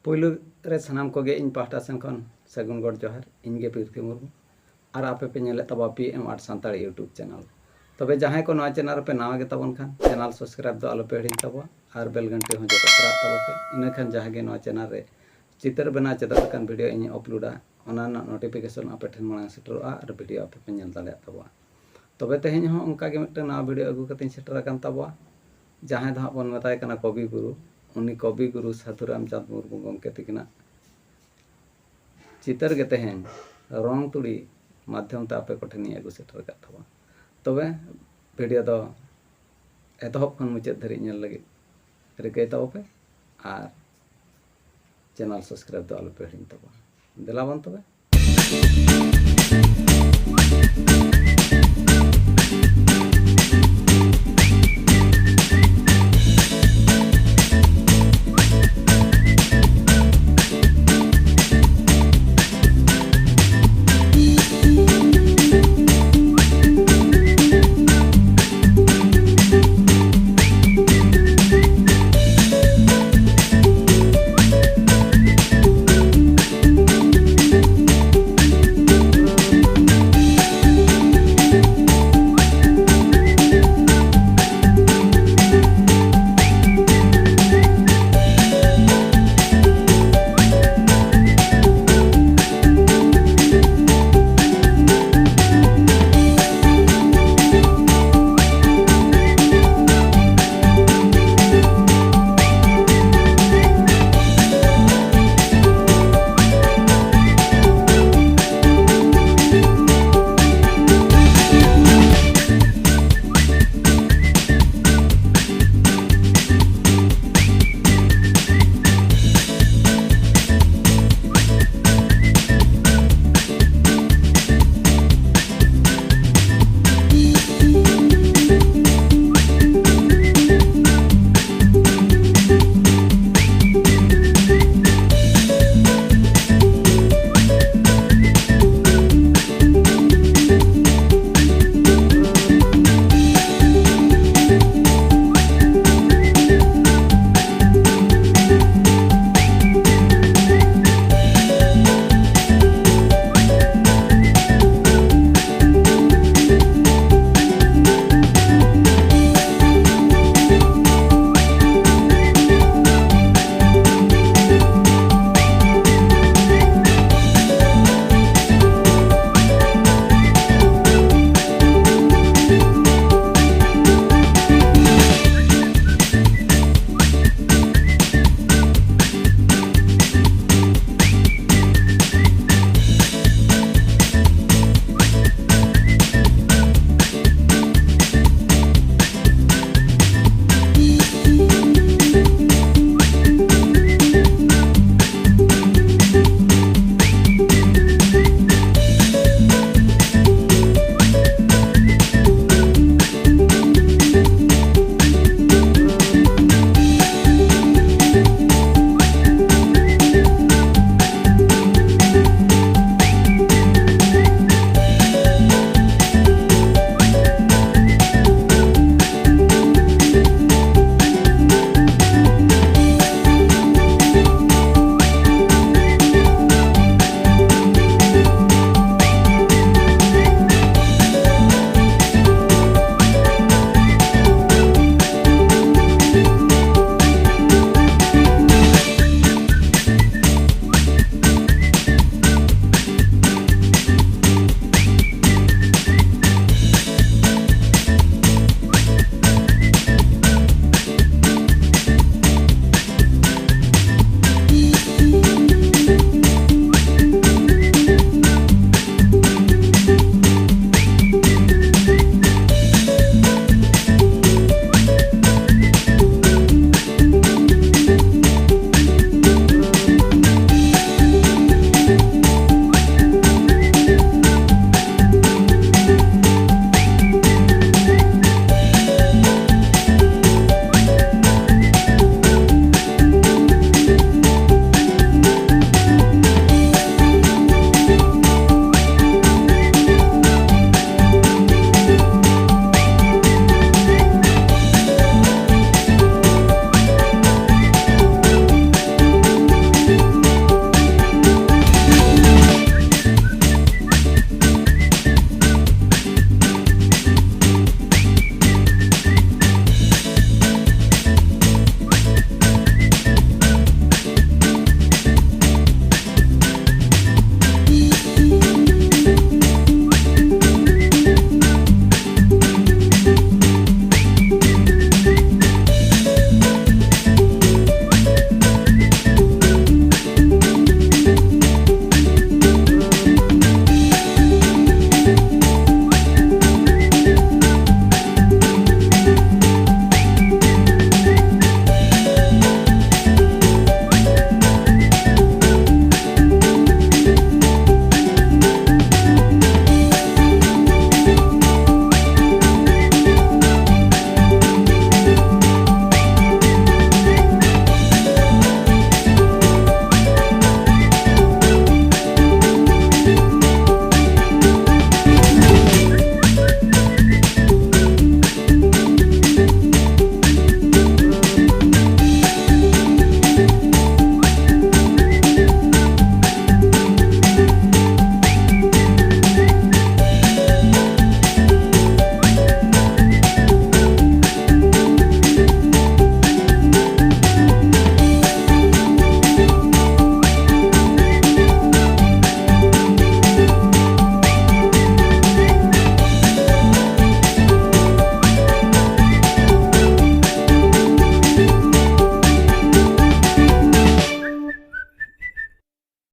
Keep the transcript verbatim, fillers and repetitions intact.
ᱯᱩᱭᱞᱩ ᱨᱮ ᱥᱟᱱᱟᱢ ᱠᱚᱜᱮ ᱤᱧ ᱯᱟᱦᱴᱟ ᱥᱮᱱ ᱠᱷᱚᱱ ᱥᱟᱹᱜᱩᱱ ᱜᱚᱰ ᱡᱚᱦᱟᱨ᱾ ᱤᱧ ᱜᱮ ᱯᱤᱨᱛᱷᱤ ᱢᱩᱨᱢᱩ, ᱟᱨ ᱟᱯᱮ ᱯᱮ ᱧᱮᱞᱮᱫ ᱛᱟᱵᱚᱱᱟ P M Art Santali YouTube channel᱾ ᱛᱚᱵᱮ ᱡᱟᱦᱟᱸᱭ ᱠᱚ ᱱᱚᱣᱟ channel ᱨᱮᱯᱮ ᱱᱟᱣᱟ ᱜᱮᱛᱟᱵᱚᱱ ᱠᱷᱟᱱ, channel subscribe ᱫᱚ ᱟᱞᱚᱯᱮ ᱦᱤᱲᱤᱧ ᱛᱟᱵᱚᱱᱟ ᱟᱨ bell ᱜᱷᱟᱱᱴᱤ ᱦᱚᱸ ᱡᱚᱴᱮᱫ ᱛᱚᱨᱟᱜ ᱛᱟᱵᱚᱱ ᱯᱮ᱾ ᱤᱱᱟᱹᱠᱷᱟᱱ ᱡᱟᱦᱟᱸ ᱜᱮ ᱱᱚᱣᱟ channel ᱨᱮ ᱪᱤᱛᱟᱹᱨ ᱵᱮᱱᱟᱣ ᱪᱮᱫᱟᱜ ᱞᱮᱠᱟᱱ video ᱤᱧ uploadᱟ, ᱚᱱᱟ ᱨᱮᱱᱟᱜ notification ᱟᱯᱮ ᱴᱷᱮᱱ ᱢᱟᱲᱟᱝ ᱥᱮᱴᱮᱨᱚᱜᱼᱟ ᱟᱨ video ᱟᱯᱮ ᱯᱮ ᱧᱮᱞ ᱫᱟᱲᱮᱭᱟᱜ ᱛᱟᱵᱚᱱᱟ᱾ ᱛᱚᱵᱮ ᱛᱮᱦᱮᱧ ᱦᱚᱸ ᱚᱱᱠᱟ ᱜᱮ ᱢᱤᱫᱴᱟᱝ ᱱᱟᱣᱟ video ᱟᱹᱜᱩ ᱠᱟᱛᱮᱧ ᱥᱮᱴᱮᱨ ᱟᱠᱟᱱ ᱛᱟᱵᱚᱱᱟ, ᱡᱟᱦᱟᱸᱭ ᱫᱚ ᱦᱟᱸᱜ ᱵᱚᱱ ᱢᱮᱛᱟᱭ ᱠᱟᱱᱟ ᱠᱚᱵᱤ ᱜᱩᱨᱩ᱾ ᱩᱱᱤ ᱠᱚᱵᱤ ᱜᱩᱨᱩ ᱥᱟᱹᱫᱷᱩ ᱨᱟᱢᱪᱟᱸᱫᱽ ᱢᱩᱨᱢᱩ ᱜᱚᱢᱠᱮ ᱛᱤᱠᱤᱱᱟᱜ ᱪᱤᱛᱟᱹᱨ ᱜᱮ ᱛᱮᱦᱮᱧ ᱨᱚᱝ ᱛᱩᱲᱤ ᱢᱟᱫᱽᱫᱷᱚᱢ ᱛᱮ ᱟᱯᱮ ᱠᱚᱴᱷᱮᱱᱤᱧ ᱟᱹᱜᱩ ᱥᱮᱴᱮᱨ ᱟᱠᱟᱫ ᱛᱟᱵᱚᱱᱟ᱾ ᱛᱚᱵᱮ video ᱫᱚ ᱮᱛᱚᱦᱚᱵ ᱠᱷᱚᱱ ᱢᱩᱪᱟᱹᱫ ᱫᱷᱟᱹᱨᱤᱡ ᱧᱮᱞ ᱞᱟᱹᱜᱤᱫ ᱨᱤᱠᱟᱹᱭ ᱛᱟᱵᱚ ᱯᱮ ᱟᱨ channel subscribe ᱫᱚ ᱟᱞᱚᱯᱮ ᱦᱤᱲᱤᱧ ᱛᱟᱵᱚᱱᱟ᱾ ᱫᱮᱞᱟ ᱵᱚᱱ ᱛᱚᱵᱮ᱾